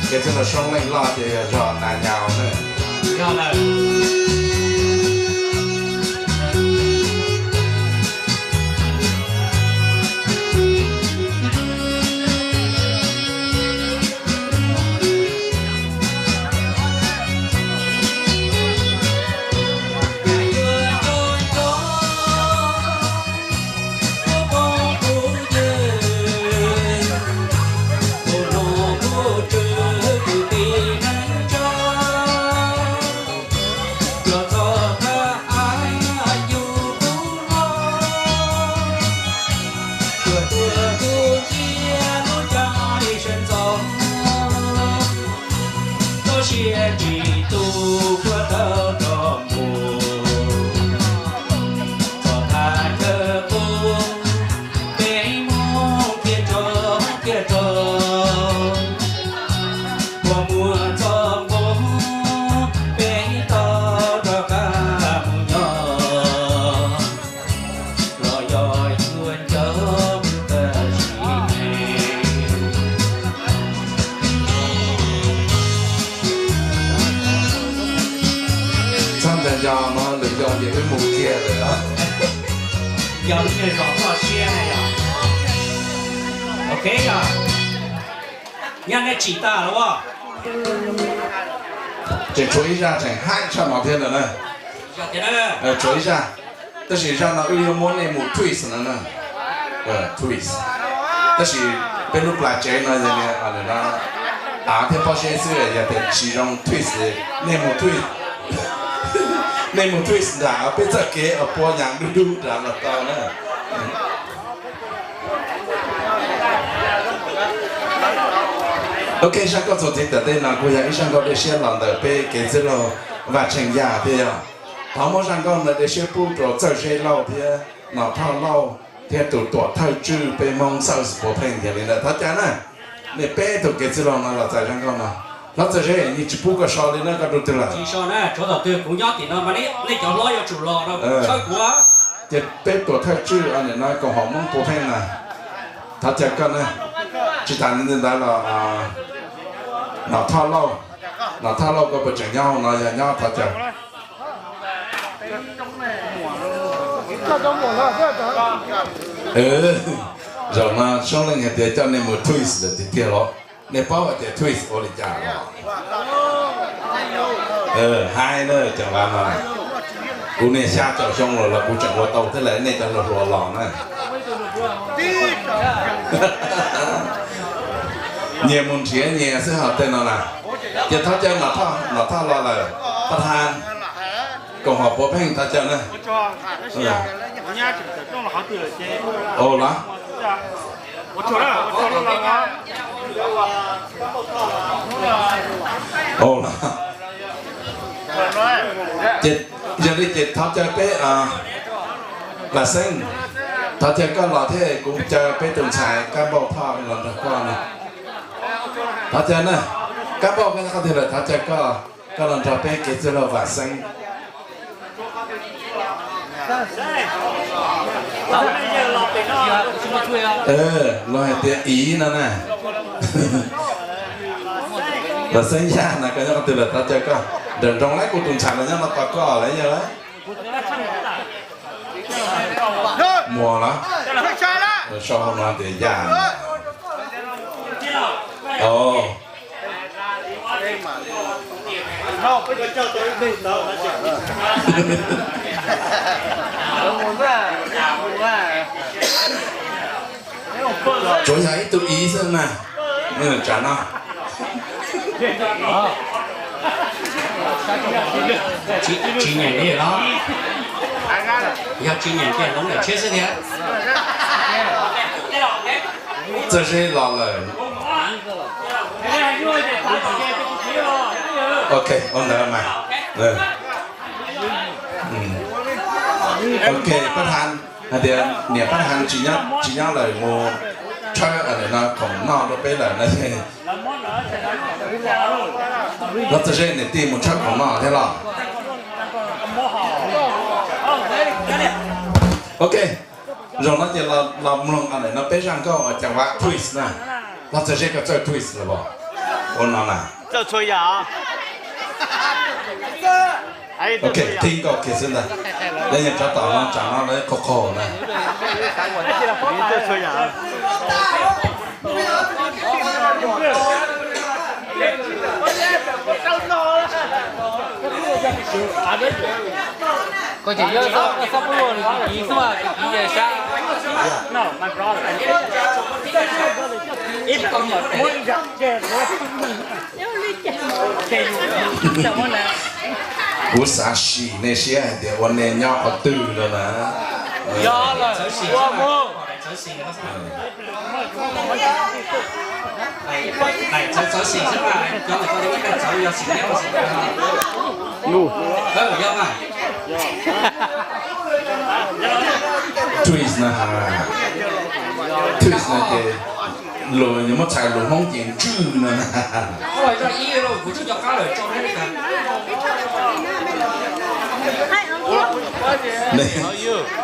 Kev txwj laug Soob Leej Loj ces yog zog Nas Nyas na. Txhob ntshai, yog no lwm zaus ces wb mus kiag lawm os. Yog lub niag zos toj siab ne yog. Ok yog. Nyab neb tsim tas los as? Tseem tshuav ib zaj tseem haib tshaj no thiab ntawm na. Tshuav ib zaj, tab sis zaj no wb yuav muab nej mus twist no na. Twist. Tab sis peb lub plas tsev no yog niag av thiab pob zeb xwb, yog tias tsis zoo twist, nej mus twist, nej mus twist nram peb txoj kev pua yas dub dub nrad los tau na. Ok, zaj nkauj txuas ntxiv tom ntej no kuj yog ib zaj nkauj dej siab los ntawm peb kev txwj laug Vaj Tsheej Yaj thiab yog. Thov muab zaj nkauj no dej siab pub rau Txawj Zeb Lauj thiab Nom Thoj Lauj thiab tus tuam thawj tswj peb Hmoob xawj puav pheej yog li ntawd thov caw na. Nej peb tug kev txwj laug no los txais zaj nkauj no. Hlob Txawj Zeb, yeej tsis pub koj so li na, koj dua twg lawm? Tsis so na, tshuav tom twg kuv nyob tim no mas nej cov hlob yuav tsum los no tshawb kuv. Ces peb tuam thawj tswj nim no koom haum Hmoob puav pheej na, thov caw koj na. Tsis tas li ntawd los Nom Thoj Lauj, Nom Thoj Lauj koj puas tseem nyob hauv no, yog nyob thov caw. Zaum no Soob Leej hais tias coj nej mus twist lawm tiag tiag los? Nej paub hais tias twist ua li cas los? Haib na cov vav no. Kuv niaj xya caum xyoo los los kuv tseem ua tau thiab lawm, nej cov hluas hluas los na. Nyias mus nrhiav nyias xwb hos tej no na. Ces thov caw Nom Thoj los lawm, pab thab koom haum puav pheej thov caw na. Ua los? Ua los? Ces yog li ces thov caw peb Vam Xeeb, thov caw koj los thiab kuv caw peb tus ntxhais Kab Npauj Thoj los nrog koj na. Thov caw na, Kab Npauj koj nyob qhov twg lawm, thov caw koj, koj los nrog peb kev txwj laug Vam Xeeb. Luag hais tias iv no na. Vam Xeeb Yaj na, koj nyob qhov twg lawm, thov caw koj. Nrawm nroos lawm, kuv tus ntxhais los nyob no tos koj lawm yog lawm. Muas los? Sau hauv no tias Yaj. Tsuav yog ib tug iv xwb mas, tsam no. Tsis nyeem li los? Yog tsis nyeem ces hloov daim tshiab xwb thiab. Txawj Zeb los lawm. Ok, ua ntawd mas. Ok, pab thab hais tias niam pab thab tsis nyob lawm, mus tshawb no khoom noj rau peb lawm no. Los Txawj Zeb niam tij mus tshawb khoom noj thiab los? Ok, zaum no ces los mloog no peb zaj nkauj Cam Vam twist na. Los Txawj Zeb koj txawj twist los as? Ua no na. Ok, thib nkaus kiag xwb ntag. Lawv yeej tsov tom no, tsam no lawv qaug qaug na. Koj ces yog xob pob luaj nws kiv kiv xwb mas, kiv kiv ces sab. Kuv xav sim nej siab hais tias ua nej nyob qhov twg no na. Yog lawm, ua mus. Twist na, twist na ces lus muab txhais lus Hmoob ces ntswj no na.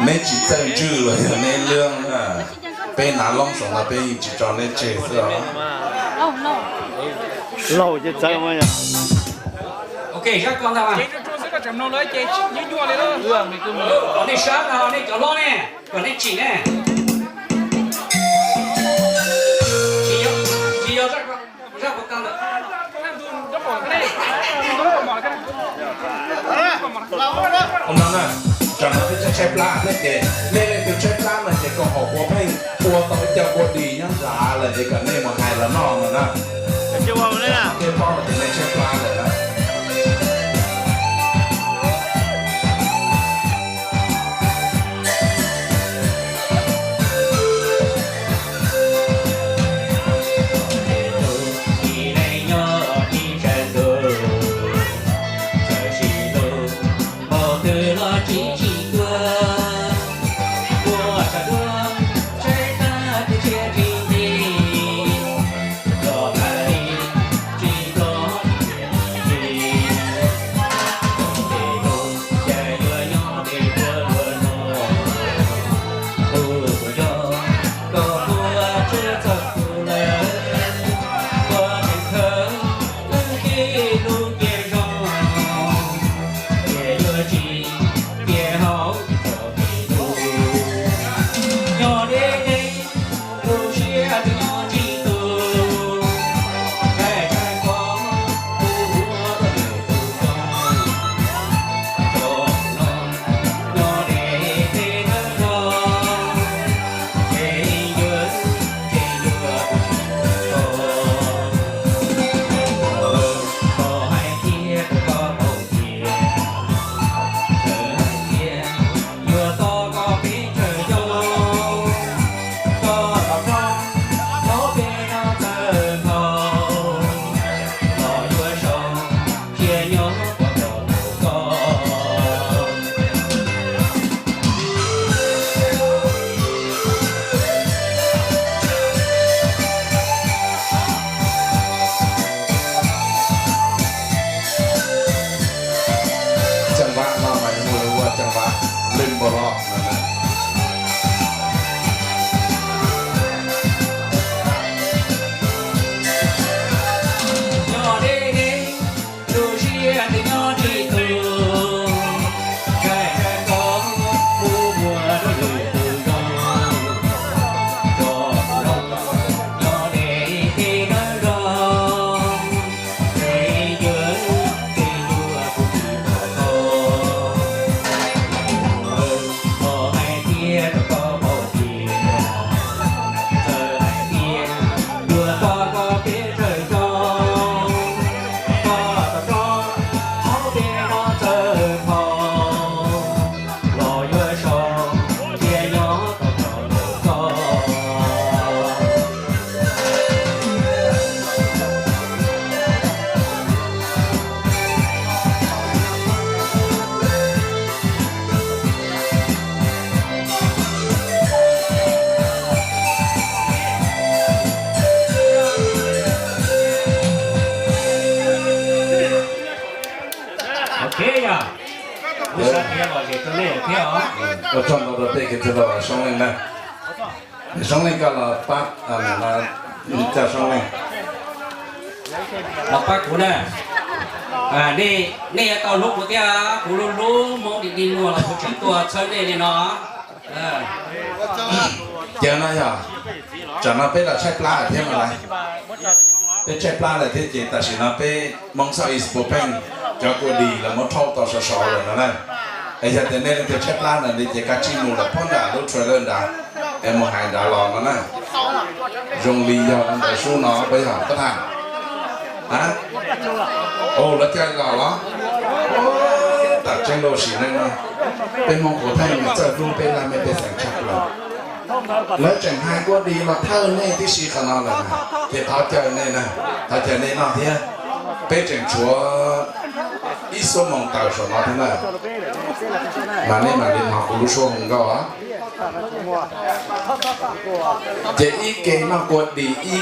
Neb tsis txawj ntswj los yog neb lwj na. Peb hnav loob saum no peb yeej tsis tso neb tseg xwb os. Laug ces txawv mas yog. Nej sab no nej cov hlob ne, kom nej tsim ne. Tsis yog, tsis yog zaj ko, zaj ko tag ntawd. Ua no na, tsam no peb tshaib tshaib plab ne ces nej leej twg tshaib plab no ces kom haum ua pheej ua tau ib co kua dis nyob nrad lawm ces kom nej mus hais los noj no na. Thiaj paub tias nej tshaib plab lawm na. Caj vab no mas yog ua caj vab lwj npaum los. Ok yog. Ua tsaug ntau rau tej kwv tij Soob Leej na. Soob Leej koj los pab coj Soob Leej. Los pab kuv na. Nej yuav tau hlub kuv thiab, kuv hlub hlub Hmoob di di luag los kuv tseem tuaj txhawb nej li no. Ces no yog, tsam no peb los tshaib plab lawm thiab no lauj. Peb tshaib plab lawm thiab ces tam sim no peb Hmoob South East Pohnpei cov kua dis los muab thauj tau sov sov lawm no na. Es yog tias nej leej twg tshaib plab ntawm no ces kav tsij mus lawm pab nram lub trailer nrad, es mus hais nrad los no na. Zoo li yog ntawd sub no puas yog tab tham? Lawv caij los los? Tam tseeb lub sim neej no, peb Hmoob kuv theej txawj hlub peb laj mej pej xeem tshaj plaws. Lawv tseem hais kua dis los thawj nej tib si qhov no lawm, ces thov caw nej na, thov caw nej noj thiab. Peb tseem tshuav ib xuab moos tawm saum no thiab na, mas nej mam li hnov kuv lub suab hu nkauj. Ces ib ke noj kua dis ib